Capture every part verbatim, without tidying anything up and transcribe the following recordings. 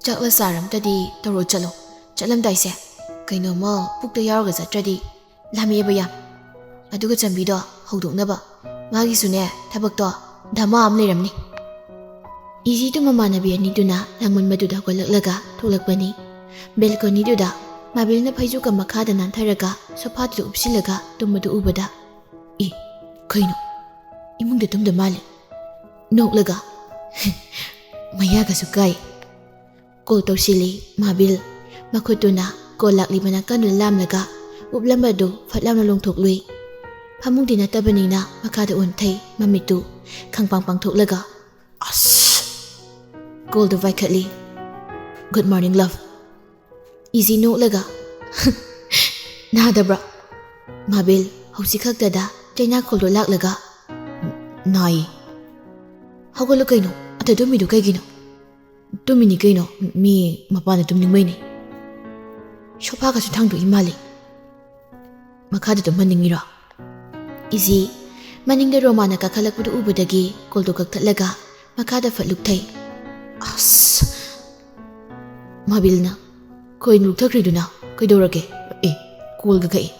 ꯆꯥꯛꯂ ꯆꯥꯔ ꯑꯝꯇꯗꯤ ꯇꯧꯔꯣ ꯆꯠꯂꯣ꯫ ꯆꯠꯂꯝꯗꯥꯏꯁꯦ ꯀꯩꯅꯣꯝꯃ ꯄꯨꯛꯇ ꯌꯥꯎꯔꯒ ꯆꯠꯇ꯭ꯔꯗꯤ ꯂꯥꯝꯃꯛꯑꯦꯕ ꯌꯥꯝ꯫ ꯑꯗꯨꯒ ꯆꯝꯕꯤꯗꯣ ꯍꯧꯗꯣꯛꯅꯕ꯫ ꯃꯥꯒꯤꯁꯨꯅꯦ ꯊꯕꯛꯇꯣ ꯙꯃꯥ ꯑꯃ ꯂꯩꯔꯝꯅꯤ꯫ ꯏꯖꯤꯗꯨ ꯃꯃꯥꯟꯅꯕꯤ ꯑꯅꯤꯗꯨꯅ ꯂꯥꯡꯃꯟꯕꯗꯨꯗ ꯍꯧꯒꯠꯂꯛꯂꯒ ꯊꯣꯛꯂꯛꯄꯅꯤ꯫ ꯕꯦꯜꯀꯣꯅꯤꯗꯨꯗ ꯃꯥꯕꯦꯜꯅ ꯐꯩꯖꯨꯞꯀ ꯃꯈꯥꯗ ꯅꯥꯟꯊꯔꯒ ꯁꯣꯐꯥꯗꯨꯗ ꯎꯞꯁꯤꯜꯂꯒ ꯇꯨꯝꯕꯗꯨ ꯎꯕꯗ, "ꯏ, ꯀꯩꯅꯣ? ꯏꯃꯨꯡꯗ ꯇꯨꯝꯗ ꯃꯥꯜꯂꯦ?" ꯅꯣꯛꯂꯒ, "ꯃꯌꯥꯒꯁꯨ ꯀꯥꯏ꯫" ꯀꯣꯜ ꯇꯧꯁꯤꯜꯂꯤ ꯃꯥꯕꯤꯜ꯫ ꯃꯈꯨꯠꯇꯨꯅ ꯀꯣꯜ ꯂꯥꯛꯂꯤꯕ ꯅꯥꯀꯟꯗꯨꯗ ꯂꯥꯝꯂꯒ ꯎꯞꯂꯝꯕꯗꯨ ꯐꯠ ꯂꯥꯎꯅ ꯂꯣꯡꯊꯣꯛꯂꯨꯏ꯫ ꯐꯃꯨꯡꯗꯤ ꯅꯠꯇꯕꯅꯤꯅ ꯃꯈꯥꯗ ꯑꯣꯟꯊꯩ, ꯃꯃꯤꯠꯇꯨ ꯈꯪꯄꯥꯡ ꯄꯥꯡꯊꯣꯛꯂꯒ, "ꯑꯁ!" ꯀꯣꯜꯗꯨ ꯄꯥꯏꯈꯠꯂꯤ꯫ "Good morning, love." ꯏꯖꯤ ꯅꯣꯛꯂꯒ, "ꯅꯥꯗꯕ꯭ꯔꯥ?" ꯃꯥꯕꯤꯜ ꯍꯧꯖꯤꯛ ꯈꯛꯇꯗ ꯆꯩꯅꯥꯈꯣꯜꯗꯣ ꯂꯥꯛꯂꯒ, "ꯅꯥꯏꯌꯦ꯫" "ꯍꯧꯒꯠꯂꯨ ꯀꯩꯅꯣ, ꯑꯗ ꯇꯨꯝꯃꯤꯗꯨ ꯀꯩꯒꯤꯅꯣ?" "ꯇꯨꯝꯃꯤꯅꯤ ꯀꯩꯅꯣ, ꯃꯤ ꯃꯄꯥꯟꯗ ꯇꯨꯝꯅꯤꯡꯕꯩꯅꯤ꯫" ꯁꯣꯐꯥꯒꯁꯨ ꯊꯥꯡꯗꯣꯛꯏ ꯃꯥꯜꯂꯤ꯫ "ꯃꯈꯥꯗ ꯇꯨꯝꯍꯟꯅꯤꯡꯉꯤꯔꯣ?" ꯏꯖꯤ ꯃꯅꯤꯡꯗ ꯔꯣꯃꯥꯅ ꯀꯥꯈꯠꯂꯛꯄꯗꯨ ꯎꯕꯗꯒꯤ ꯀꯣꯜꯗꯣ ꯀꯛꯊꯠꯂꯒ ꯃꯈꯥꯗ ꯐꯠ ꯂꯨꯞꯊꯩ꯫ "ꯑꯁ!" ꯃꯥꯕꯤꯜꯅ, "ꯀꯩꯅꯣ ꯂꯨꯞꯊꯈ꯭ꯔꯤꯗꯨꯅ? ꯀꯩꯗꯧꯔꯒꯦ? ꯑꯦ, ꯀꯣꯜꯒ ꯀꯛꯏ꯫"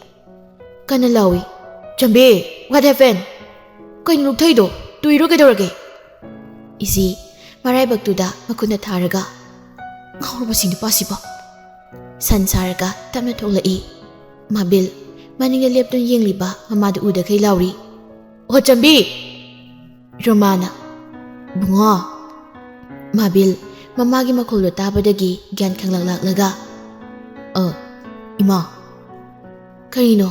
ꯀꯟꯅ ꯂꯥꯎꯏ, "ꯆꯝꯕꯤ, what happened? ꯀꯩꯅꯣ ꯂꯨꯞꯊꯩꯗꯣ? ꯇꯨꯏꯔꯣ ꯀꯩꯗꯧꯔꯒꯦ?" ꯏꯖꯤ ꯃꯔꯥꯏꯕꯛꯇꯨꯗ ꯃꯈꯨꯠꯅ ꯊꯥꯔꯒ, "ꯉꯥꯎꯔꯕ ꯁꯤ ꯅꯨꯄꯥꯁꯤꯕꯣ!" ꯁꯟ ꯁꯥꯔꯒ ꯇꯞꯅ ꯊꯣꯛꯂꯛꯏ꯫ ꯃꯥꯕꯤꯜ ꯃꯅꯤꯡꯗ ꯂꯦꯞꯇꯨꯅ ꯌꯦꯡꯂꯤꯕ ꯃꯃꯥꯗꯨ ꯎꯗꯈꯩ ꯂꯥꯎꯔꯤ, "ꯑꯣ ꯆꯝꯕꯤ!" ꯔꯣꯃꯥꯅ, "ꯕꯨꯡꯉꯣ!" ꯃꯥꯕꯤꯜ ꯃꯃꯥꯒꯤ ꯃꯈꯣꯜꯗꯣ ꯇꯥꯕꯗꯒꯤ ꯒ꯭ꯌꯥꯟ ꯈꯪꯂꯛ ꯂꯥꯛꯂꯒ, "ꯑ, ꯏꯃꯥ!" "ꯀꯔꯤꯅꯣ?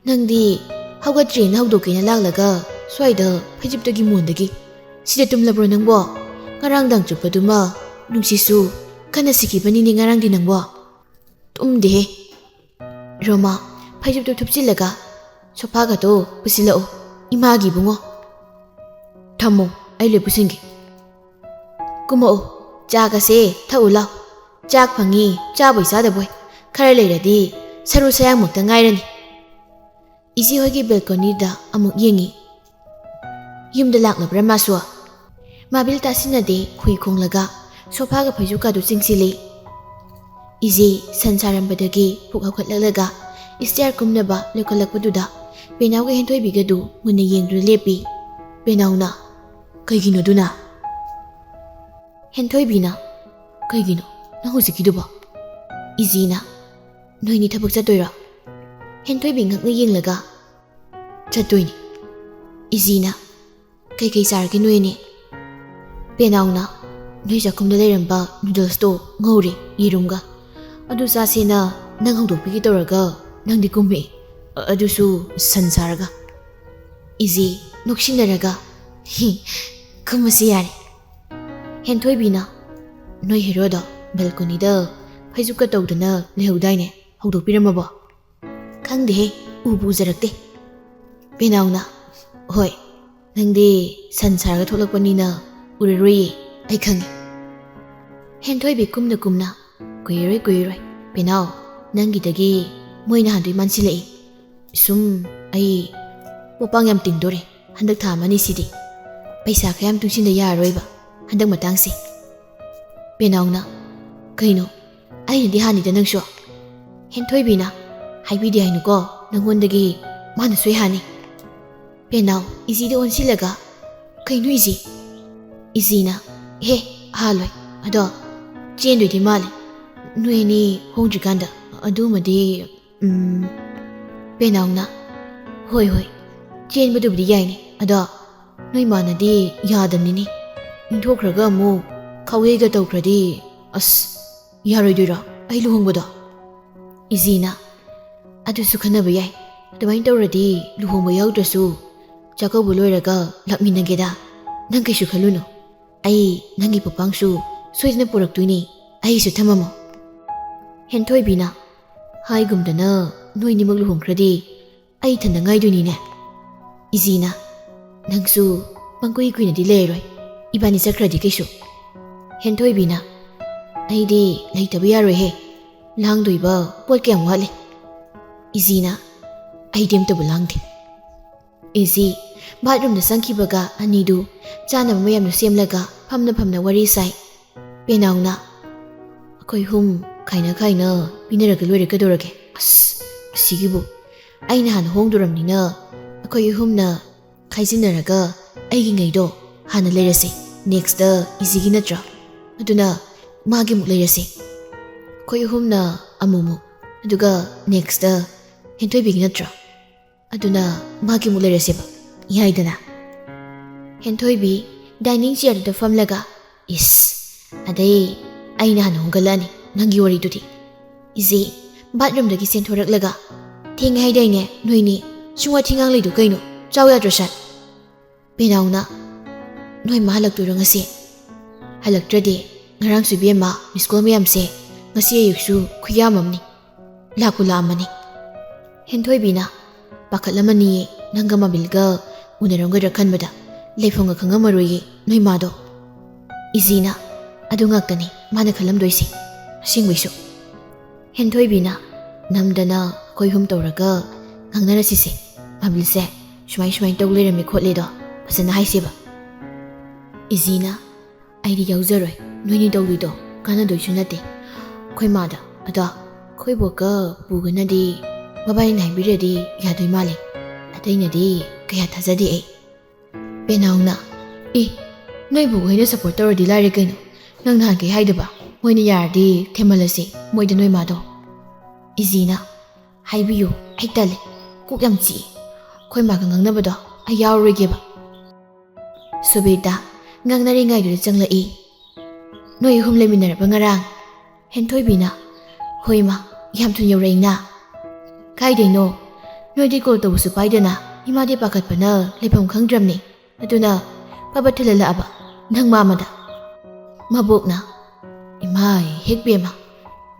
ꯅꯪꯗꯤ ꯍꯧꯒꯠꯇ꯭ꯔꯤꯅ ꯍꯧꯗꯣꯛꯀꯦꯅ ꯂꯥꯛꯂꯒ ꯁ꯭ꯋꯥꯏꯗ ꯐꯩꯖꯨꯞꯇꯒꯤ ꯃꯣꯟꯗꯒꯤ ꯁꯤꯗ ꯇꯨꯝꯂꯕ꯭ꯔꯣ ꯅꯪꯕꯣ? ꯉꯔꯥꯡꯗꯥꯡ ꯆꯨꯞꯄꯗꯨꯃ ꯅꯨꯡꯁꯤꯠꯁꯨ ꯀꯟꯅ ꯁꯤꯠꯈꯤꯕꯅꯤꯅꯦ ꯉꯔꯥꯡꯗꯤ ꯅꯪꯕꯣ꯫" "ꯇꯨꯝꯗꯦꯍꯦ꯫" ꯔꯣꯃꯥ ꯐꯩꯖꯨꯞꯇꯨ ꯊꯨꯞꯆꯤꯜꯂꯒ, "ꯁꯣꯐꯥꯒꯗꯣ ꯄꯨꯁꯤꯜꯂꯛꯑꯣ, ꯏꯃꯥꯒꯤ ꯏꯕꯨꯡꯉꯣ꯫" "ꯊꯝꯃꯣ, ꯑꯩ ꯂꯣꯏ ꯄꯨꯁꯤꯟꯒꯦ꯫" "ꯀꯨꯝꯃꯛꯑꯣ, ꯆꯥꯒꯁꯦ ꯊꯛꯎ ꯂꯥꯎ꯫ ꯆꯥꯛ ꯐꯪꯉꯤ, ꯆꯥꯕꯣꯏ ꯆꯥꯗꯕꯣꯏ꯫ ꯈꯔ ꯂꯩꯔꯗꯤ ꯁꯔꯨ ꯁꯌꯥꯡꯃꯛꯇ ꯉꯥꯏꯔꯅꯤ꯫" ꯏꯆꯦ ꯍꯣꯏꯒꯤ ꯕꯦꯜꯀꯣꯅꯤꯗ ꯑꯃꯨꯛ ꯌꯦꯡꯉꯤ꯫ "ꯌꯨꯝꯗ ꯂꯥꯛꯂꯕ꯭ꯔꯥ ꯃꯥꯁꯨ?" ꯃꯥꯕꯤꯜ ꯇꯥꯁꯤꯟꯅꯗꯦ ꯍꯨꯏ ꯈꯣꯡꯂꯒ꯫ ꯁꯣꯐꯥꯒ ꯐꯩꯖꯨꯞꯀꯗꯨ ꯆꯤꯡꯁꯤꯜꯂꯤ꯫ ꯏꯖꯤ ꯁꯟ ꯁꯥꯔꯝꯕꯗꯒꯤ ꯄꯨꯛ ꯍꯧꯒꯠꯂꯛꯂꯒ ꯏꯁꯇꯤꯌꯥꯔ ꯀꯨꯝꯅꯕ ꯂꯦꯞꯈꯠꯂꯛꯄꯗꯨꯗ ꯄꯦꯅꯥꯎꯒ ꯍꯦꯟꯊꯣꯏꯕꯤꯒꯗꯨ ꯃꯨꯟꯅ ꯌꯦꯡꯗꯨꯅ ꯂꯦꯞꯄꯤ꯫ ꯄꯦꯅꯥꯎꯅ, "ꯀꯩꯒꯤꯅꯣ ꯑꯗꯨꯅ?" ꯍꯦꯟꯊꯣꯏꯕꯤꯅ, "ꯀꯩꯒꯤꯅꯣ ꯅꯪ ꯍꯧꯖꯤꯛꯀꯤꯗꯨꯕꯣ?" ꯏꯖꯤꯅ, "ꯅꯣꯏꯅꯤ ꯊꯕꯛ ꯆꯠꯇꯣꯏꯔꯣ?" ꯍꯦꯟꯊꯣꯏꯕꯤ ꯉꯛꯅ ꯌꯦꯡꯂꯒ, "ꯆꯠꯇꯣꯏꯅꯤ꯫" ꯏꯖꯤꯅ, "ꯀꯩꯀꯩ ꯆꯥꯔꯒꯦ ꯅꯣꯏ ꯑꯅꯤ?" ꯄꯦꯅꯥꯎꯅ, "ꯅꯣꯏ ꯆꯥꯛꯈꯨꯝꯗ ꯂꯩꯔꯝꯕ ꯅꯨꯗꯜꯁꯇꯣ ꯉꯧꯔꯤ ꯌꯦꯔꯨꯝꯒ꯫ ꯑꯗꯨ ꯆꯥꯁꯦꯅ ꯅꯪ ꯍꯧꯗꯣꯛꯄꯤꯒꯦ ꯇꯧꯔꯒ ꯅꯪꯗꯤ ꯀꯨꯝꯃꯛꯑꯦ꯫ ꯑ-, ꯑꯗꯨꯁꯨ ꯁꯟ ꯆꯥꯔꯒ꯫" ꯏꯖꯤ ꯅꯣꯛꯁꯤꯟꯅꯔꯒ, "ꯍꯤ, ꯀꯨꯝꯃꯁꯤ ꯌꯥꯔꯦ꯫" ꯍꯦꯟꯊꯣꯏꯕꯤꯅ, "ꯅꯣꯏ ꯍꯦꯔꯣꯗꯣ ꯕꯦꯜꯀꯣꯅꯤꯗ ꯐꯩꯖꯨꯞꯀ ꯇꯧꯗꯅ ꯂꯩꯍꯧꯗꯥꯏꯅꯦ? ꯍꯧꯗꯣꯛꯄꯤꯔꯝꯃꯕꯣ?" "ꯈꯪꯗꯦꯍꯦ, ꯎꯕꯨ ꯎꯖꯔꯛꯇꯦ꯫" ꯄꯦꯅꯥꯎꯅ, "ꯍꯣꯏ, ꯅꯪꯗꯤ ꯁꯟ ꯁꯥꯔꯒ ꯊꯣꯛꯂꯛꯄꯅꯤꯅ ꯎꯔꯔꯣꯏꯌꯦ, ꯑꯩ ꯈꯪꯉꯦ꯫" ꯍꯦꯟꯊꯣꯏꯕꯤ ꯀꯨꯝꯅ ꯀꯨꯝꯅ, "ꯀꯨꯏꯔꯔꯣꯏ, ꯀꯨꯏꯔꯔꯣꯏ꯫ ꯄꯦꯅꯥꯎ, ꯅꯪꯒꯤꯗꯒꯤ ꯃꯣꯏ ꯅꯍꯥꯟꯗꯨ ꯃꯥꯟꯁꯤꯜꯂꯛꯏ꯫ ꯁꯨꯝ ꯑꯩ ꯄꯣꯄꯥꯡ ꯌꯥꯝ ꯇꯤꯡꯗꯣꯔꯦ ꯍꯟꯗꯛ ꯊꯥ ꯑꯃꯅꯤꯁꯤꯗꯤ꯫ ꯄꯩꯁꯥ ꯈꯔ ꯌꯥꯝ ꯇꯨꯡꯁꯤꯟꯗ ꯌꯥꯔꯔꯣꯏꯕ ꯍꯟꯗꯛ ꯃꯇꯥꯡꯁꯦ꯫" ꯄꯦꯅꯥꯎꯅ, "ꯀꯩꯅꯣ? ꯑꯩꯅꯗꯤ ꯍꯥꯟꯅꯤꯗ ꯅꯪꯁꯨ꯫" ꯍꯦꯟꯊꯣꯏꯕꯤꯅ, "ꯍꯥꯏꯕꯤꯗꯦ ꯍꯥꯏꯅꯨꯀꯣ, ꯅꯪꯉꯣꯟꯗꯒꯤ ꯃꯥꯅ ꯁꯣꯏ ꯍꯥꯟꯅꯤ꯫" ꯄꯦꯅꯥꯎ ꯏꯖꯤꯗ ꯑꯣꯟꯁꯤꯜꯂꯒ, "ꯀꯩꯅꯣ ꯏꯖꯤ?" ꯏꯖꯤꯅ, "ꯍꯦ, ꯍꯥꯜꯂꯣꯏ꯫ ꯑꯗꯣ ꯆꯦꯟꯗꯣꯏꯗꯤ ꯃꯥꯜꯂꯦ, ꯅꯣꯏ ꯑꯅꯤ ꯍꯣꯡꯗ꯭ꯔꯤꯀꯥꯟꯗ꯫ ꯑꯗꯨꯃꯗꯤ, ꯎꯝ꯫" ꯄꯦꯅꯥꯎꯅ, "ꯍꯣꯏ, ꯍꯣꯏ, ꯆꯦꯟꯕꯗꯨꯕꯨꯗꯤ ꯌꯥꯏꯅꯦ, ꯑꯗꯣ ꯅꯣꯏ ꯃꯥꯅꯗꯤ ꯌꯥꯗꯕꯅꯤꯅꯦ꯫ ꯏꯟꯊꯣꯛꯈ꯭ꯔꯒ ꯑꯃꯨꯛ ꯈꯥꯎꯌꯩꯒ ꯇꯧꯈ꯭ꯔꯗꯤ, ꯑꯁ, ꯌꯥꯔꯣꯏꯗꯣꯏꯔꯣ ꯑꯩ ꯂꯨꯍꯣꯡꯕꯗꯣ?" ꯏꯖꯤꯅ, "ꯑꯗꯨꯁꯨ ꯈꯟꯅꯕ ꯌꯥꯏ꯫ ꯑꯗꯨꯃꯥꯏꯅ ꯇꯧꯔꯗꯤ ꯂꯨꯍꯣꯡꯕ ꯌꯥꯎꯗ꯭ꯔꯁꯨ ꯆꯥꯛꯀꯧꯕ ꯂꯣꯏꯔꯒ ꯂꯥꯛꯃꯤꯟꯅꯒꯦꯗ꯫ ꯅꯪ ꯀꯩꯁꯨ ꯈꯜꯂꯨꯅꯨ꯫ ꯑꯩ ꯅꯪꯒꯤ ꯄꯣꯄꯥꯡꯁꯨ ꯁꯣꯏꯗꯅ ꯄꯨꯔꯛꯇꯣꯏꯅꯤ꯫ ꯑꯩꯁꯨ ꯊꯝꯃꯝꯃꯣ꯫" ꯍꯦꯟꯊꯣꯏꯕꯤꯅ, "ꯍꯥꯏꯒꯨꯝꯗꯅ ꯅꯣꯏꯅꯤꯃꯛ ꯂꯨꯍꯣꯡꯈ꯭ꯔꯗꯤ ꯑꯩ ꯏꯊꯟꯗ ꯉꯥꯏꯗꯣꯏꯅꯤꯅꯦ꯫" ꯏꯖꯤꯅ, "ꯅꯪꯁꯨ ꯄꯪꯀꯨꯏ ꯀꯨꯏꯅꯗꯤ ꯂꯩꯔꯔꯣꯏ, ꯏꯕꯥꯅꯤ ꯆꯠꯈ꯭ꯔꯗꯤ ꯀꯩꯁꯨ꯫" ꯍꯦꯟꯊꯣꯏꯕꯤꯅ, "ꯑꯩꯗꯤ ꯂꯩꯇꯕ ꯌꯥꯔꯣꯏꯍꯦ, ꯂꯥꯡꯗꯣꯏꯕ ꯄꯣꯠ ꯀꯌꯥꯝ ꯋꯥꯠꯂꯤ꯫" ꯏꯖꯤꯅ, "ꯑꯩꯗꯤ ꯑꯝꯇꯕꯨ ꯂꯥꯡꯗꯦ꯫" ꯏꯖꯤ ꯕꯥꯠꯔꯨꯝꯗ ꯆꯪꯈꯤꯕꯒ ꯑꯅꯤꯗꯨ ꯆꯥꯅꯕ ꯃꯌꯥꯝꯗꯨ ꯁꯦꯝꯂꯒ ꯐꯝꯅ ꯐꯝꯅ ꯋꯥꯔꯤ ꯁꯥꯏ꯫ ꯄꯦꯅꯥꯎꯅ, "ꯑꯩꯈꯣꯏ ꯑꯍꯨꯝ ꯈꯥꯏꯅ ꯈꯥꯏꯅ ꯄꯤꯅꯔꯒ ꯂꯣꯏꯔꯦ, ꯀꯩꯗꯧꯔꯒꯦ? ꯑꯁ, ꯑꯁꯤꯒꯤꯕꯨ꯫ ꯑꯩꯅ ꯍꯥꯟꯅ ꯍꯣꯡꯗꯣꯔꯝꯅꯤꯅ ꯑꯩꯈꯣꯏ ꯑꯍꯨꯝꯅ ꯈꯥꯏꯖꯤꯟꯅꯔꯒ ꯑꯩꯒꯤꯉꯩꯗꯣ ꯍꯥꯟꯅ ꯂꯩꯔꯁꯦ꯫ ꯅꯦꯛꯁꯇ ꯏꯖꯤꯒꯤ ꯅꯠꯇ꯭ꯔꯣ? ꯑꯗꯨꯅ ꯃꯥꯒꯤꯃꯨꯛ ꯂꯩꯔꯁꯦ꯫ ꯑꯩꯈꯣꯏ ꯑꯍꯨꯝꯅ ꯑꯃꯨꯛꯃꯨꯛ, ꯑꯗꯨꯒ ꯅꯦꯛꯁꯇ ꯍꯦꯟꯊꯣꯏꯕꯤꯒꯤ ꯅꯠꯇ꯭ꯔꯣ? ꯑꯗꯨꯅ ꯃꯥꯒꯤꯃꯨꯛ ꯂꯩꯔꯁꯦꯕ, ꯌꯥꯏꯗꯅ?" ꯍꯦꯟꯊꯣꯏꯕꯤ ꯗꯥꯏꯅꯤꯡ ꯆꯤꯌꯔꯗꯨꯗ ꯐꯝꯂꯒ, "ꯏꯁ, ꯑꯗꯩ ꯑꯩꯅ ꯍꯥꯟꯅ ꯍꯣꯡꯒꯠꯂꯛꯑꯅꯤ ꯅꯪꯒꯤ ꯋꯥꯔꯤꯗꯨꯗꯤ꯫ ꯏꯖꯤ, ꯕꯥꯠꯔꯨꯝꯗꯒꯤ ꯆꯦꯟꯊꯣꯔꯛꯂꯒ, 'ꯊꯦꯡꯉꯦ ꯍꯥꯏꯗꯥꯏꯅꯦ ꯅꯣꯏꯅꯤ? ꯁꯨꯡꯋꯥ ꯊꯤꯉꯥꯡ ꯂꯩꯗꯨ ꯀꯩꯅꯣ? ꯆꯥꯎ ꯌꯥꯗ꯭ꯔꯣ ꯁꯠ?'" ꯄꯦꯅꯥꯎꯅ, "ꯅꯣꯏ ꯃꯥ ꯍꯜꯂꯛꯇꯣꯏꯔꯣ ꯉꯁꯤ? ꯍꯜꯂꯛꯇ꯭ꯔꯗꯤ ꯉꯔꯥꯡꯁꯨ ꯏꯕꯦꯝꯃ ꯃꯤꯁ ꯀꯣꯜ ꯃꯌꯥꯝꯁꯦ ꯉꯁꯤ ꯑꯌꯨꯛꯁꯨ ꯈꯨꯌꯥꯝ ꯑꯃꯅꯤ꯫ ꯂꯥꯛꯄꯨ ꯂꯥꯛꯑꯝꯃꯅꯤ꯫" ꯍꯦꯟꯊꯣꯏꯕꯤꯅ, "ꯄꯥꯈꯠꯂꯝꯃꯅꯤꯌꯦ, ꯅꯪꯒ ꯃꯥꯕꯤꯜꯒ ꯎꯅꯔꯝꯒꯗ꯭ꯔꯥ ꯈꯟꯕꯗ꯫ ꯂꯩꯐꯝꯒ ꯈꯪꯉꯝꯃꯔꯣꯏꯌꯦ ꯅꯣꯏ ꯃꯥꯗꯣ꯫" ꯏꯖꯤꯅ, "ꯑꯗꯨ ꯉꯥꯛꯇꯅꯤ ꯃꯥꯅ ꯈꯜꯂꯝꯗꯣꯏꯁꯦ ꯑꯁꯦꯡꯕꯩꯁꯨ꯫" ꯍꯦꯟꯊꯣꯏꯕꯤꯅ, "ꯅꯝꯗꯅ ꯑꯩꯈꯣꯏ ꯑꯍꯨꯝ ꯇꯧꯔꯒ ꯉꯥꯡꯅꯔꯁꯤꯁꯦ꯫ ꯃꯥꯕꯤꯜꯁꯦ ꯁꯨꯃꯥꯏ ꯁꯨꯃꯥꯏꯅ ꯇꯧ ꯂꯩꯔꯝꯃꯦ ꯈꯣꯠꯂꯦꯗꯣ ꯐꯖꯅ ꯍꯥꯏꯁꯦꯕ꯫" ꯏꯖꯤꯅ, "ꯑꯩꯗꯤ ꯌꯥꯎꯖꯔꯣꯏ, ꯅꯣꯏꯅꯤ ꯇꯧꯔꯤꯗꯣ ꯀꯥꯟꯅꯗꯣꯏꯁꯨ ꯅꯠꯇꯦ ꯑꯩꯈꯣꯏ ꯃꯥꯗ꯫ ꯑꯗꯣ ꯑꯩꯈꯣꯏ ꯕꯣꯛꯀ ꯄꯨꯒꯅꯗꯤ ꯃꯕꯥꯅꯤꯅ ꯍꯥꯏꯕꯤꯔꯗꯤ ꯌꯥꯗꯣꯏ ꯃꯥꯜꯂꯦ꯫ ꯑꯇꯩꯅꯗꯤ ꯀꯌꯥ ꯊꯥꯖꯗꯦ ꯑꯩ꯫" ꯄꯦꯅꯥꯎꯅ, "ꯑꯦ, ꯅꯣꯏ ꯕꯣꯛ ꯍꯣꯏꯅ ꯁꯞꯄꯣꯔꯠ ꯇꯧꯔꯗꯤ ꯂꯥꯏꯔꯦ ꯀꯩꯅꯣ꯫ ꯅꯪ ꯅꯍꯥꯟꯈꯩ ꯍꯥꯏꯗꯕ, ꯃꯣꯏꯅ ꯌꯥꯔꯗꯤ ꯊꯦꯝꯍꯜꯂꯁꯤ ꯃꯣꯏꯗ ꯅꯣꯏ ꯃꯥꯗꯣ꯫" ꯏꯖꯤꯅ, "ꯍꯥꯏꯕꯤꯌꯨ, ꯑꯩ ꯇꯜꯂꯦ, ꯀꯣꯛ ꯌꯥꯝ ꯆꯤꯛꯏ꯫ ꯑꯩꯈꯣꯏ ꯃꯥꯒ ꯉꯥꯡꯅꯕꯗꯣ ꯑꯩ ꯌꯥꯎꯔꯔꯣꯏꯒꯦꯕ꯫" ꯁꯨꯕꯦꯗꯥ ꯉꯥꯡꯅꯔꯤꯉꯩꯗꯨꯗ ꯆꯪꯂꯛꯏ꯫ "ꯅꯣꯏ ꯑꯍꯨꯝ ꯂꯩꯃꯤꯟꯅꯔꯕ ꯉꯔꯥꯡ?" ꯍꯦꯟꯊꯣꯏꯕꯤꯅ, "ꯍꯣꯏ ꯃꯥ, ꯌꯥꯝ ꯊꯨꯅ ꯌꯧꯔꯛꯏꯅ꯫ ꯀꯥꯏꯗꯩꯅꯣ? ꯅꯣꯏꯗꯤ ꯀꯣꯜ ꯇꯧꯕꯁꯨ ꯄꯥꯏꯗꯅ ꯏꯃꯥꯗꯤ ꯄꯥꯈꯠꯄꯅ ꯂꯩꯐꯝ ꯈꯪꯗ꯭ꯔꯕꯅꯤ꯫ ꯑꯗꯨꯅ ꯐꯕ ꯊꯤꯜꯍꯜꯂꯛꯑꯕ ꯅꯪ ꯃꯥꯃꯗ꯫" ꯃꯕꯣꯛꯅ, "ꯏꯃꯥꯏ, ꯍꯦꯛ ꯕꯦꯝꯃ,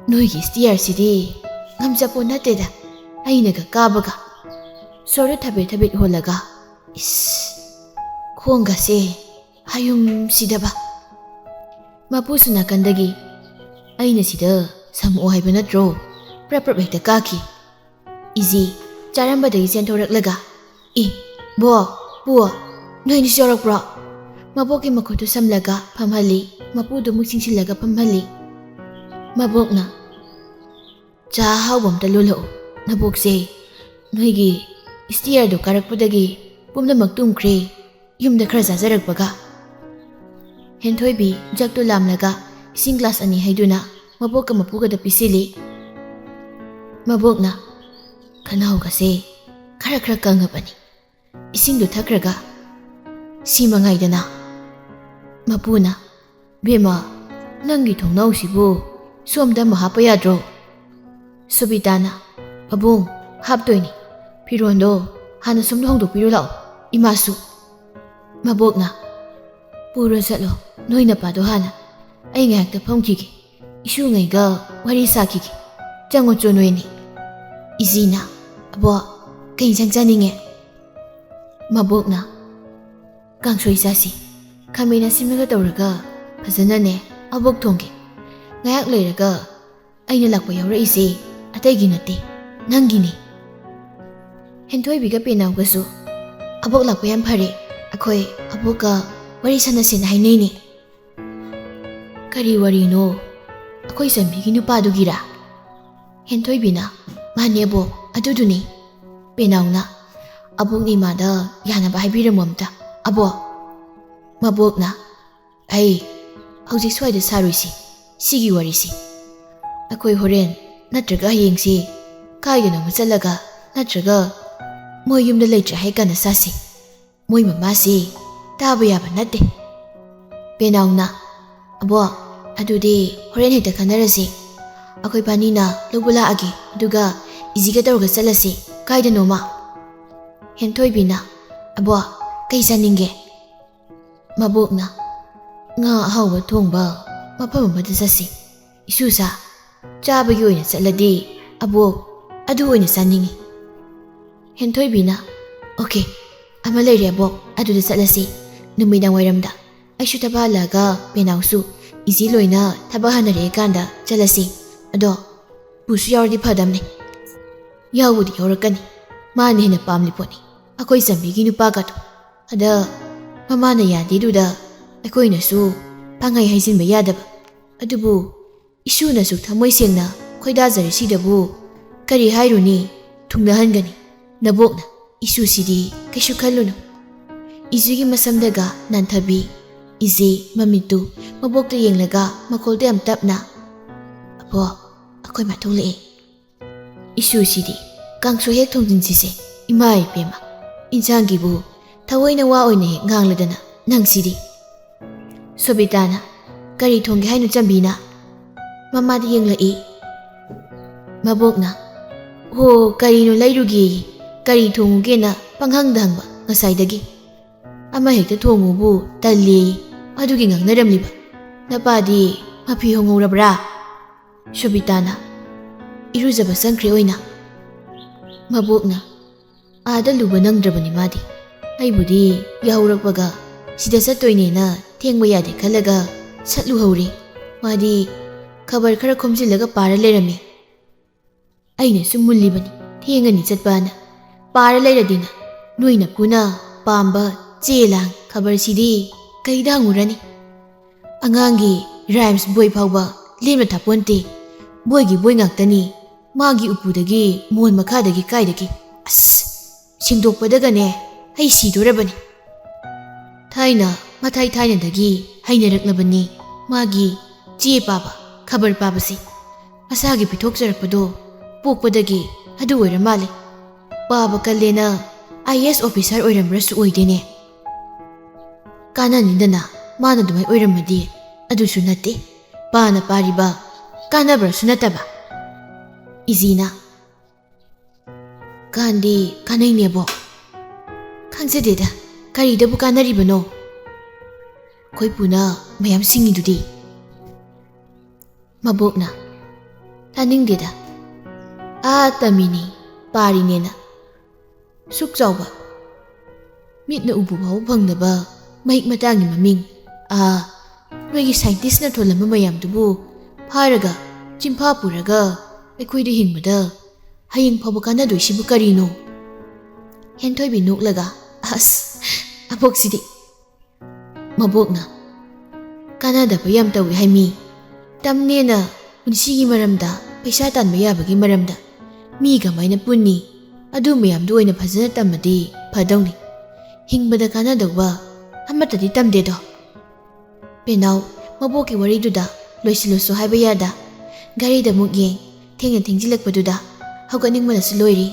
ꯅꯣꯏꯒꯤ ꯁ꯭ꯇꯤꯌꯔꯁꯤꯗꯤ ꯉꯝꯖꯄꯣꯠ ꯅꯠꯇꯦꯗ, ꯑꯩꯅꯒ ꯀꯥꯕꯒ꯫" ꯁꯣꯔꯗ ꯊꯕꯦꯠ ꯊꯕꯦꯠ ꯍꯣꯜꯂꯒ, "ꯏꯁ, ꯈꯣꯡꯒꯁꯦ ꯍꯌꯨꯝ ꯁꯤꯗꯕ꯫" ꯃꯄꯨꯁꯨ ꯅꯥꯀꯟꯗꯒꯤ, "ꯑꯩꯅ ꯁꯤꯗ ꯁꯝꯃꯛꯑꯣ ꯍꯥꯏꯕ ꯅꯠꯇ꯭ꯔꯣ?" ꯄ꯭ꯔꯞ ꯄ꯭ꯔꯞ ꯍꯦꯛꯇ ꯀꯥꯈꯤ꯫ ꯏꯖꯤ ꯆꯥꯔꯝꯕꯗꯒꯤ ꯆꯦꯟꯊꯣꯔꯛꯂꯒ, "ꯏ, ꯕꯣ, ꯄꯨ, ꯅꯣꯏꯅꯤꯁꯨ ꯌꯥꯎꯔꯛꯄ꯭ꯔꯣ?" ꯃꯕꯣꯛꯀꯤ ꯃꯈꯨꯠꯇꯨ ꯁꯝꯂꯒ ꯐꯝꯍꯜꯂꯤ꯫ ꯃꯄꯨꯗꯨ ꯑꯃꯨꯛ ꯆꯤꯡꯁꯤꯜꯂꯒ ꯐꯝꯍꯜꯂꯤ꯫ ꯃꯕꯣꯛꯅ, "ꯆꯥ ꯑꯍꯥꯎꯕ ꯑꯝꯇ ꯂꯣꯜꯂꯛꯎ꯫ ꯅꯕꯣꯛꯁꯦ ꯅꯣꯏꯒꯤ ꯁ꯭ꯇꯤꯌꯔꯗꯨ ꯀꯥꯔꯛꯄꯗꯒꯤ ꯄꯨꯝꯅꯃꯛ ꯇꯨꯝꯈ꯭ꯔꯦ, ꯌꯨꯝꯗ ꯈꯔ ꯆꯥꯖꯔꯛꯄꯒ꯫" ꯍꯦꯟꯊꯣꯏꯕꯤ ꯖꯛꯇꯨ ꯂꯥꯝꯂꯒ ꯏꯁꯤꯡ ꯒ꯭ꯂꯥꯁ ꯑꯅꯤ ꯍꯩꯗꯨꯅ ꯃꯕꯣꯛꯀ ꯃꯄꯨꯒꯗ ꯄꯤꯁꯤꯜꯂꯤ꯫ ꯃꯕꯣꯛꯅ, "ꯈꯅꯥꯎꯒꯁꯦ ꯈꯔ ꯈꯔ ꯀꯪꯉꯕꯅꯤ꯫ ꯏꯁꯤꯡꯗꯨ ꯊꯛꯈ꯭ꯔꯒ ꯁꯤ ꯃꯉꯥꯏꯗꯅ꯫" ꯃꯄꯨꯅ, "ꯕꯦꯝꯃ, ꯅꯪꯒꯤ ꯊꯣꯡꯅꯥꯎꯁꯤꯕꯨ ꯁꯣꯝꯗ ꯑꯃ ꯍꯥꯞꯄ ꯌꯥꯗ꯭ꯔꯣ?" ꯁꯣꯕꯤꯇꯥꯅ, "ꯄꯥꯕꯨꯡ, ꯍꯥꯞꯇꯣꯏꯅꯤ꯫ ꯐꯤꯔꯣꯟꯗꯣ ꯍꯥꯟꯅ ꯁꯣꯝꯗ ꯍꯣꯡꯗꯣꯛꯄꯤꯔꯨ ꯂꯥꯛꯑꯣ, ꯏꯃꯥꯁꯨ꯫" ꯃꯕꯣꯛꯅ, "ꯄꯨꯔꯣ ꯆꯠꯂꯣ, ꯅꯣꯏ ꯅꯄꯥꯗꯣ ꯍꯥꯟꯅ꯫ ꯑꯩ ꯉꯥꯏꯍꯥꯛꯇ ꯐꯝꯈꯤꯒꯦ, ꯏꯁꯨꯉꯩꯒ ꯋꯥꯔꯤ ꯁꯥꯈꯤꯒꯦ꯫ ꯆꯪꯉꯣ ꯆꯣ ꯅꯣꯏꯅꯤ꯫" ꯏꯖꯤꯅ, "ꯑꯕꯣꯛ, ꯀꯩ ꯏꯟꯁꯥꯡ ꯆꯥꯅꯤꯡꯉꯦ?" ꯃꯕꯣꯛꯅ, "ꯀꯥꯡꯁꯣꯏ ꯆꯥꯁꯤ꯫ ꯈꯥꯃꯦꯟ ꯑꯁꯤꯟꯕꯒ ꯇꯧꯔꯒ ꯐꯖꯅꯅꯦ ꯑꯕꯣꯛ ꯊꯣꯡꯒꯦ꯫ ꯉꯥꯏꯍꯥꯛ ꯂꯩꯔꯒ ꯑꯩꯅ ꯂꯥꯛꯄ ꯌꯥꯎꯔꯛꯏꯁꯦ ꯑꯇꯩꯒꯤ ꯅꯠꯇꯦ, ꯅꯪꯒꯤꯅꯤ꯫" ꯍꯦꯟꯊꯣꯏꯕꯤꯒ ꯄꯦꯅꯥꯎꯒꯁꯨ, "ꯑꯕꯣꯛ ꯂꯥꯛꯄ ꯌꯥꯝ ꯐꯔꯦ, ꯑꯩꯈꯣꯏ ꯑꯕꯣꯛꯀ ꯋꯥꯔꯤ ꯁꯥꯟꯅꯁꯦꯅ ꯍꯥꯏꯅꯩꯅꯦ꯫" "ꯀꯔꯤ ꯋꯥꯔꯤꯅꯣ? ꯑꯩꯈꯣꯏ ꯆꯟꯕꯤꯒꯤ ꯅꯨꯄꯥꯗꯨꯒꯤꯔꯥ?" ꯍꯦꯟꯊꯣꯏꯕꯤꯅ, "ꯃꯥꯅꯦ ꯑꯕꯣꯛ, ꯑꯗꯨꯗꯨꯅꯤ꯫" ꯄꯦꯅꯥꯎꯅ, "ꯑꯕꯣꯛꯅ ꯏꯃꯥꯗ ꯌꯥꯅꯕ ꯍꯥꯏꯕꯤꯔꯝꯃꯣ ꯑꯝꯇ, ꯑꯕꯣꯛ꯫" ꯃꯕꯣꯛꯅ, "ꯑꯩ ꯍꯧꯖꯤꯛ ꯁ꯭ꯋꯥꯏꯗ ꯁꯥꯔꯣꯏꯁꯤ, ꯁꯤꯒꯤ ꯋꯥꯔꯤꯁꯤ꯫ ꯑꯩꯈꯣꯏ ꯍꯣꯔꯦꯟ ꯅꯠꯇ꯭ꯔꯒ ꯍꯌꯦꯡꯁꯤ ꯀꯥꯏꯗꯅꯣꯃ ꯆꯠꯂꯒ ꯅꯠꯇ꯭ꯔꯒ ꯃꯣꯏ ꯌꯨꯝꯗ ꯂꯩꯇ꯭ꯔꯦ ꯍꯥꯏ ꯀꯥꯟꯗ ꯁꯥꯁꯤ꯫ ꯃꯣꯏ ꯃꯃꯥꯁꯤ ꯇꯥꯕ ꯌꯥꯕ ꯅꯠꯇꯦ꯫" ꯄꯦꯅꯥꯎꯅ, "ꯑꯕꯣꯛ, ꯑꯗꯨꯗꯤ ꯍꯣꯔꯦꯟ ꯍꯦꯛꯇ ꯈꯟꯅꯔꯁꯤ꯫ ꯑꯩꯈꯣꯏ ꯄꯥꯅꯤꯅ ꯂꯧꯕ ꯂꯥꯛꯑꯒꯦ, ꯑꯗꯨꯒ ꯏꯖꯤꯒ ꯇꯧꯔꯒ ꯆꯠꯂꯁꯤ ꯀꯥꯏꯗꯅꯣꯃ꯫" ꯍꯦꯟꯊꯣꯏꯕꯤꯅ, "ꯑꯕꯣꯛ, ꯀꯩ ꯆꯥꯅꯤꯡꯒꯦ?" ꯃꯕꯣꯛꯅ, "ꯉꯥ ꯑꯍꯥꯎꯕ ꯊꯣꯡꯕ ꯃꯐꯝ ꯑꯃꯗ ꯆꯠꯁꯤ꯫ ꯏꯁꯨꯁꯥ, ꯆꯥꯕꯒꯤ ꯑꯣꯏꯅ ꯆꯠꯂꯗꯤ ꯑꯕꯣꯛ ꯑꯗꯨ ꯑꯣꯏꯅ ꯆꯥꯅꯤꯡꯉꯤ꯫" ꯍꯦꯟꯊꯣꯏꯕꯤꯅ, "ꯑꯣꯀꯦ, ꯑꯃ ꯂꯩꯔꯦ ꯑꯕꯣꯛ, ꯑꯗꯨꯗ ꯆꯠꯂꯁꯤ꯫ ꯅꯨꯃꯤꯗꯥꯡ ꯋꯥꯏꯔꯝꯗ ꯑꯩꯁꯨ ꯊꯕꯛ ꯍꯜꯂꯛꯑꯒ ꯄꯦꯅꯥꯎꯁꯨ ꯏꯖꯤ ꯂꯣꯏꯅ ꯊꯕꯛ ꯍꯟꯅꯔꯛꯑꯦ ꯀꯥꯟꯗ ꯆꯠꯂꯁꯤ꯫ ꯑꯗꯣ ꯄꯨꯁꯨ ꯌꯥꯎꯔꯗꯤ ꯐꯗꯝꯅꯦ꯫" "ꯌꯥꯎꯕꯨꯗꯤ ꯌꯥꯎꯔꯛꯀꯅꯤ, ꯃꯥꯅ ꯍꯦꯟꯅ ꯄꯥꯝꯂꯤ ꯄꯣꯠꯅꯤ ꯑꯩꯈꯣꯏ ꯆꯟꯕꯤꯒꯤ ꯅꯨꯄꯥꯒꯗꯣ꯫ ꯑꯗ ꯃꯃꯥꯅ ꯌꯥꯗꯦꯗꯨꯗ ꯑꯩꯈꯣꯏꯅꯁꯨ ꯄꯥꯡꯍꯩ ꯍꯩꯖꯤꯟꯕ ꯌꯥꯗꯕ꯫ ꯑꯗꯨꯕꯨ ꯏꯁꯨꯅ ꯑꯁꯨꯛ ꯊꯃꯣꯏ ꯁꯦꯡꯅ ꯈꯣꯏꯗꯥꯖꯔꯤꯁꯤꯗꯕꯨ ꯀꯔꯤ ꯍꯥꯏꯔꯨꯅꯤ? ꯊꯨꯡꯅꯍꯟꯒꯅꯤ꯫ ꯅꯕꯣꯛꯅ ꯏꯁꯨꯁꯤꯗꯤ ꯀꯩꯁꯨ ꯈꯜꯂꯨꯅꯨ꯫ ꯏꯖꯤꯒꯤ ꯃꯁꯝꯗꯒ ꯅꯥꯟꯊꯕꯤ꯫ ꯏꯖꯤ ꯃꯃꯤꯠꯇꯨ ꯃꯕꯣꯛꯇ ꯌꯦꯡꯂꯒ ꯃꯈꯣꯜꯗ ꯌꯥꯝ ꯇꯞꯅ, "ꯑꯕꯣꯛ, ꯑꯩꯈꯣꯏ ꯃꯥ ꯊꯣꯛꯂꯛꯑꯦ꯫ ꯏꯁꯨꯁꯤꯗꯤ ꯀꯥꯡꯁꯣꯏ ꯍꯦꯛ ꯊꯣꯡꯖꯤꯟꯁꯤꯁꯦ꯫ ꯏꯃꯥ ꯏꯄꯦꯝꯃ, ꯏꯟꯁꯥꯡꯒꯤꯕꯨ ꯊꯑꯣꯏꯅ ꯋꯥ ꯑꯣꯏꯅ ꯍꯦꯛ ꯉꯥꯡꯂꯗꯅ ꯅꯪꯁꯤꯗꯤ꯫" ꯁꯣꯕꯤꯇꯥꯅ, "ꯀꯔꯤ ꯊꯣꯡꯒꯦ ꯍꯥꯏꯅꯣ ꯆꯝꯕꯤꯅ?" ꯃꯃꯥꯗ ꯌꯦꯡꯂꯛꯏ꯫ ꯃꯕꯣꯛꯅ, "ꯍꯣ, ꯀꯔꯤꯅꯣ ꯂꯩꯔꯨꯒꯦꯌꯦ, ꯀꯔꯤ ꯊꯣꯡꯉꯨꯒꯦꯅ ꯄꯪꯍꯪꯗ ꯍꯪꯕ ꯉꯁꯥꯏꯗꯒꯤ꯫ ꯑꯃ ꯍꯦꯛꯇ ꯊꯣꯡꯉꯨꯕꯨ ꯇꯜꯂꯦꯌꯦ, ꯑꯗꯨꯒꯤ ꯉꯥꯡꯅꯔꯝꯂꯤꯕ꯫ ꯅꯄꯥꯗꯤ ꯃꯐꯤ ꯍꯣꯡꯍꯧꯔꯕ꯭ꯔꯥ?" ꯁꯣꯕꯤꯇꯥꯅ, "ꯏꯔꯨꯖꯕ ꯆꯪꯈ꯭ꯔꯦ ꯑꯣꯏꯅ꯫" ꯃꯕꯣꯛꯅ, "ꯑꯥꯗ ꯂꯨꯕ ꯅꯪꯗ꯭ꯔꯕꯅꯤ ꯃꯥꯗꯤ꯫ ꯑꯩꯕꯨꯗꯤ ꯌꯥꯍꯧꯔꯛꯄꯒ ꯁꯤꯗ ꯆꯠꯇꯣꯏꯅꯦꯅ ꯊꯦꯡꯕ ꯌꯥꯗꯦ ꯈꯜꯂꯒ ꯁꯠꯂꯨꯍꯧꯔꯦ꯫ ꯃꯥꯗꯤ ꯈꯕꯔ ꯈꯔ ꯈꯣꯝꯖꯤꯜꯂꯒ ꯄꯥꯔ ꯂꯩꯔꯝꯃꯤ꯫ ꯑꯩꯅꯁꯨ ꯃꯨꯜꯂꯤꯕꯅꯤ, ꯊꯦꯡꯉꯅꯤ ꯆꯠꯄꯅ꯫ ꯄꯥꯔ ꯂꯩꯔꯗꯤꯅ ꯅꯣꯏ ꯅꯄꯨꯅ ꯄꯥꯝꯕ ꯆꯦ ꯂꯥꯡ ꯈꯕꯔꯁꯤꯗꯤ ꯀꯩꯗ ꯍꯪꯉꯨꯔꯅꯤ? ꯑꯉꯥꯡꯒꯤ ꯔꯥꯏꯝꯁ ꯕꯣꯏ ꯐꯥꯎꯕ ꯂꯦꯝꯅ ꯊꯥꯄꯣꯟꯇꯦ꯫ ꯕꯣꯏꯒꯤ ꯕꯣꯏ ꯉꯥꯛꯇꯅꯤ꯫ ꯃꯥꯒꯤ ꯎꯄꯨꯗꯒꯤ, ꯃꯣꯟ ꯃꯈꯥꯗꯒꯤ, ꯀꯥꯏꯗꯒꯤ? ꯑꯁ! ꯁꯦꯡꯗꯣꯛꯄꯗꯒꯅꯦ ꯑꯩ ꯁꯤꯗꯣꯔꯕꯅꯤ꯫ ꯊꯥꯏꯅ ꯃꯊꯥꯏ ꯊꯥꯏꯅꯗꯒꯤ ꯍꯩꯅꯔꯛꯂꯕꯅꯤ ꯃꯥꯒꯤ ꯆꯦ ꯄꯥꯕ, ꯈꯕꯔ ꯄꯥꯕꯁꯤ꯫ ꯃꯁꯥꯒꯤ ꯄꯤꯊꯣꯛꯆꯔꯛꯄꯗꯣ ꯄꯣꯛꯄꯗꯒꯤ ꯑꯗꯨ ꯑꯣꯏꯔ ꯃꯥꯜꯂꯦ꯫ ꯄꯥꯕ ꯀꯜꯂꯦꯅ ꯑꯥꯏ ꯑꯦ ꯑꯦꯁ ꯑꯣꯐꯤꯁꯥꯔ ꯑꯣꯏꯔꯝꯕ꯭ꯔꯁꯨ ꯑꯣꯏꯗꯦꯅꯦ꯫ ꯀꯥꯟꯅꯅꯤꯗꯅ ꯃꯥꯅ ꯑꯗꯨꯃꯥꯏ ꯑꯣꯏꯔꯝꯃꯗꯤ꯫ ꯑꯗꯨꯁꯨ ꯅꯠꯇꯦ, ꯄꯥꯅ ꯄꯥꯔꯤꯕ ꯀꯥꯟꯅꯕ꯭ꯔꯁꯨ ꯅꯠꯇꯕ꯫" ꯏꯖꯤꯅ, "ꯀꯥꯟꯗꯤ ꯀꯥꯟꯅꯩꯅꯦꯕꯣ꯫ ꯈꯪꯖꯗꯦꯗ, ꯀꯔꯤꯗꯕꯨ ꯀꯥꯟꯅꯔꯤꯕꯅꯣ? ꯑꯩꯈꯣꯏ ꯄꯨꯅ ꯃꯌꯥꯝ ꯁꯤꯡꯉꯤꯗꯨꯗꯤ꯫" ꯃꯕꯣꯛꯅ, "ꯇꯥꯅꯤꯡꯗꯦꯗ, ꯑꯥ ꯇꯝꯃꯤꯅꯤ, ꯄꯥꯔꯤꯅꯦꯅ꯫ ꯁꯨꯛ ꯆꯥꯎꯕ, ꯃꯤꯠꯅ ꯎꯕ ꯐꯥꯎꯕ ꯐꯪꯗꯕ ꯃꯍꯤꯛ ꯃꯇꯥꯡꯒꯤ ꯃꯃꯤꯡ, ꯑꯥ, ꯅꯣꯏꯒꯤ ꯁꯥꯏꯟꯇꯤꯁꯅ ꯊꯣꯜꯂꯝꯕ ꯃꯌꯥꯝꯗꯨꯕꯨ ꯐꯥꯔꯒ ꯆꯤꯟꯐꯥ ꯄꯨꯔꯒ ꯑꯩꯈꯣꯏꯗ ꯍꯤꯡꯕꯗ ꯍꯌꯦꯡ ꯐꯥꯎꯕ ꯀꯥꯟꯅꯗꯣꯏꯁꯤꯕꯨ ꯀꯔꯤꯅꯣ?" ꯍꯦꯟꯊꯣꯏꯕꯤ ꯅꯣꯛꯂꯒ, "ꯑꯁ, ꯑꯕꯣꯛꯁꯤꯗꯤ!" ꯃꯕꯣꯛꯅ, ꯀꯥꯟꯅꯗꯕ ꯌꯥꯝ ꯇꯧꯏ ꯍꯥꯏ ꯃꯤ꯫ ꯇꯝꯅꯦꯅ ꯄꯨꯟꯁꯤꯒꯤ ꯃꯔꯝꯗ, ꯄꯩꯁꯥ ꯇꯥꯟꯕ ꯌꯥꯕꯒꯤ ꯃꯔꯝꯗ ꯃꯤ ꯀꯃꯥꯏꯅ ꯄꯨꯟꯅꯤ? ꯑꯗꯨ ꯃꯌꯥꯝꯗꯨ ꯑꯣꯏꯅ ꯐꯖꯅ ꯇꯝꯃꯗꯤ ꯐꯗꯧꯅꯤ꯫ ꯍꯤꯡꯕꯗ ꯀꯥꯟꯅꯗꯧꯕ ꯑꯃꯠꯇꯗꯤ ꯇꯝꯗꯦꯗꯣ꯫ ꯄꯦꯅꯥꯎ ꯃꯕꯣꯛꯀꯤ ꯋꯥꯔꯤꯗꯨꯗ ꯂꯣꯏꯁꯤꯜꯂꯨꯁꯨ ꯍꯥꯏꯕ ꯌꯥꯗ, ꯘꯔꯤꯗ ꯑꯃꯨꯛ ꯌꯦꯡ, ꯊꯦꯡꯅ ꯊꯦꯡꯖꯤꯜꯂꯛꯄꯗꯨꯗ ꯍꯧꯒꯠꯅꯤꯡꯕꯅꯁꯨ ꯂꯣꯏꯔꯤ꯫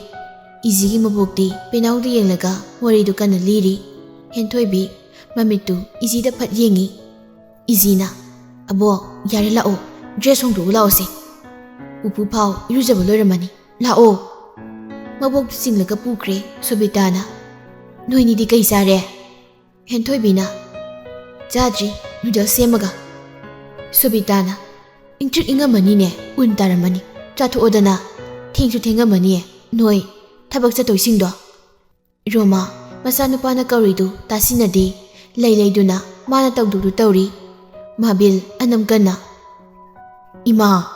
ꯏꯖꯤꯒꯤ ꯃꯕꯣꯛꯇꯤ ꯄꯦꯅꯥꯎꯗ ꯌꯦꯡꯂꯒ ꯋꯥꯔꯤꯗꯨ ꯀꯟꯅ ꯂꯤꯔꯤ꯫ ꯍꯦꯟꯊꯣꯏꯕꯤ ꯃꯃꯤꯠꯇꯨ ꯏꯖꯤꯗ ꯐꯠ ꯌꯦꯡꯉꯤ꯫ ꯏꯖꯤꯅ, "ꯑꯕꯣꯛ, ꯌꯥꯔꯦ, ꯂꯥꯛꯑꯣ, ꯗ꯭ꯔꯦꯁ ꯍꯣꯡꯗꯣꯛꯎ ꯂꯥꯛꯑꯣꯁꯦ꯫ ꯄꯨꯄꯨ ꯐꯥꯎ ꯏꯔꯨꯖꯕ ꯂꯣꯏꯔꯝꯃꯅꯤ, ꯂꯥꯛꯑꯣ꯫" ꯃꯕꯣꯛꯇꯨ ꯆꯤꯡꯂꯒ ꯄꯨꯈ꯭ꯔꯦ ꯁꯣꯕꯤꯇꯥꯅ꯫ "ꯅꯣꯏꯅꯤꯗꯤ ꯀꯩ ꯆꯥꯔꯦ?" ꯍꯦꯟꯊꯣꯏꯕꯤꯅ, "ꯆꯥꯗ꯭ꯔꯤ, ꯅꯨꯗꯜꯁ ꯁꯦꯝꯃꯒ꯫" ꯁꯣꯕꯤꯇꯥꯅ, "ꯏꯪꯇ꯭ꯔꯤꯛ ꯏꯪꯉꯝꯃꯅꯤꯅꯦ, ꯎꯟ ꯇꯥꯔꯝꯃꯅꯤ, ꯆꯥꯊꯣꯛꯑꯣꯗꯅ, ꯊꯦꯡꯁꯨ ꯊꯦꯡꯉꯝꯃꯅꯤꯌꯦ ꯅꯣꯏ ꯊꯕꯛ ꯆꯠꯇꯣꯏꯁꯤꯡꯗꯣ꯫" ꯔꯣꯃꯥ ꯃꯆꯥꯅꯨꯄꯥꯅ ꯀꯧꯔꯤꯗꯨ ꯇꯥꯁꯤꯟꯅꯗꯦ, ꯂꯩ ꯂꯩꯗꯨꯅ ꯃꯥꯅ ꯇꯧꯗꯧꯗꯨ ꯇꯧꯔꯤ꯫ ꯃꯥꯕꯤꯜ ꯑꯅꯝ ꯀꯟꯅ, "ꯏꯃꯥ!"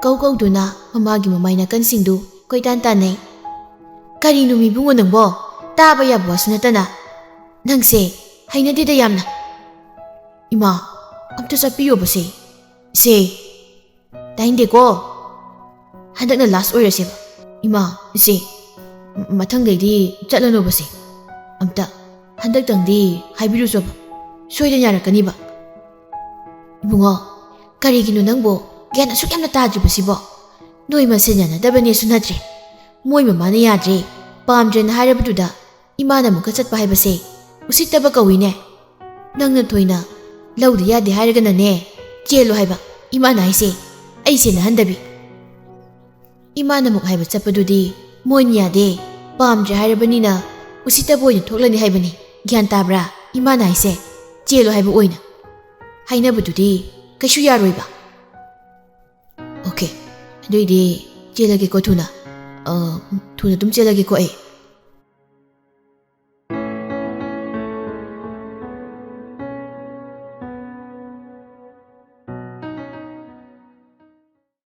ꯀꯧ ꯀꯧꯗꯨꯅ ꯃꯃꯥꯒꯤ ꯃꯃꯥꯏ ꯅꯥꯀꯟꯁꯤꯡꯗꯨ ꯀꯣꯏꯇꯥꯟ ꯇꯥꯟꯅꯩ꯫ "ꯀꯔꯤꯅꯣ ꯃꯤꯕꯨꯡꯉꯣ ꯅꯪꯕꯣ? ꯇꯥꯕ ꯌꯥꯕ ꯋꯥꯁꯨ ꯅꯠꯇꯅ꯫ ꯅꯪꯁꯦ ꯍꯩꯅꯗꯦꯗ ꯌꯥꯝꯅ꯫" "ꯏꯃꯥ, ꯑꯝꯇ ꯆꯠꯄꯤꯌꯣꯕꯁꯦ꯫ ꯁꯦ, ꯇꯥꯏꯟꯗꯦꯀꯣ꯫ ꯍꯟꯗꯛꯅ ꯂꯥꯁ ꯑꯣꯏꯔꯁꯦꯕ꯫ ꯏꯃꯥ, ꯏꯆꯦ, ꯃꯊꯪꯗꯩꯗꯤ ꯆꯠꯂꯅꯣꯕꯁꯦ꯫ ꯑꯝꯇ ꯍꯟꯗꯛꯇꯪꯗꯤ ꯍꯥꯏꯕꯤꯔꯨꯆꯣꯕ꯫ ꯁꯣꯏꯗꯅ ꯌꯥꯔꯛꯀꯅꯤꯕ꯫" "ꯏꯕꯨꯡꯉꯣ, ꯀꯔꯤꯒꯤꯅꯣ ꯅꯪꯕꯨ ꯒ꯭ꯌꯥꯟ ꯑꯁꯨꯛ ꯌꯥꯝꯅ ꯇꯥꯗ꯭ꯔꯤꯕꯁꯤꯕꯣ? ꯅꯣꯏ ꯃꯁꯦꯟ ꯌꯥꯅꯗꯕꯅꯦꯁꯨ ꯅꯠꯇ꯭ꯔꯦ꯫ ꯃꯣꯏ ꯃꯃꯥꯅ ꯌꯥꯗ꯭ꯔꯦ, ꯄꯥꯝꯗ꯭ꯔꯦꯅ ꯍꯥꯏꯔꯕꯗꯨꯗ ꯏꯃꯥꯅ ꯑꯃꯨꯛꯀ ꯆꯠꯄ ꯍꯥꯏꯕꯁꯦ ꯎꯁꯤꯠꯇꯕ ꯀꯧꯏꯅꯦ꯫ ꯅꯪꯅ ꯊꯣꯏꯅ ꯂꯧꯗ ꯌꯥꯗꯦ ꯍꯥꯏꯔꯒꯅꯅꯦ, ꯆꯦꯜꯂꯣ ꯍꯥꯏꯕ ꯏꯃꯥꯅ ꯍꯥꯏꯁꯦ, ꯑꯩ ꯁꯦꯟꯅꯍꯟꯗꯕꯤ꯫" ꯏꯃꯥꯅ ꯑꯃꯨꯛ ꯍꯥꯏꯕ ꯆꯠꯄꯗꯨꯗꯤ ꯃꯣꯏꯅ ꯌꯥꯗꯦ, ꯄꯥꯝꯗ꯭ꯔꯦ ꯍꯥꯏꯔꯕꯅꯤꯅ ꯎꯁꯤꯠꯇꯕ ꯑꯣꯏꯅ ꯊꯣꯛꯂꯅꯤ ꯍꯥꯏꯕꯅꯤ꯫ ꯒ꯭ꯌꯥꯟ ꯇꯥꯕ꯭ꯔꯥ? ꯏꯃꯥꯅ ꯍꯥꯏꯁꯦ ꯆꯦꯜꯂꯣ ꯍꯥꯏꯕ ꯑꯣꯏꯅ, ꯍꯥꯏꯅꯕꯗꯨꯗꯤ ꯀꯩꯁꯨ ꯌꯥꯔꯣꯏꯕ꯫ "ꯑꯣꯀꯦ, ꯑꯗꯨꯏꯗꯤ ꯆꯦꯜꯂꯒꯦꯀꯣ ꯊꯨꯅ꯫ ꯑ, ꯊꯨꯅ ꯑꯗꯨꯝ ꯆꯦꯜꯂꯒꯦꯀꯣ ꯑꯩ꯫"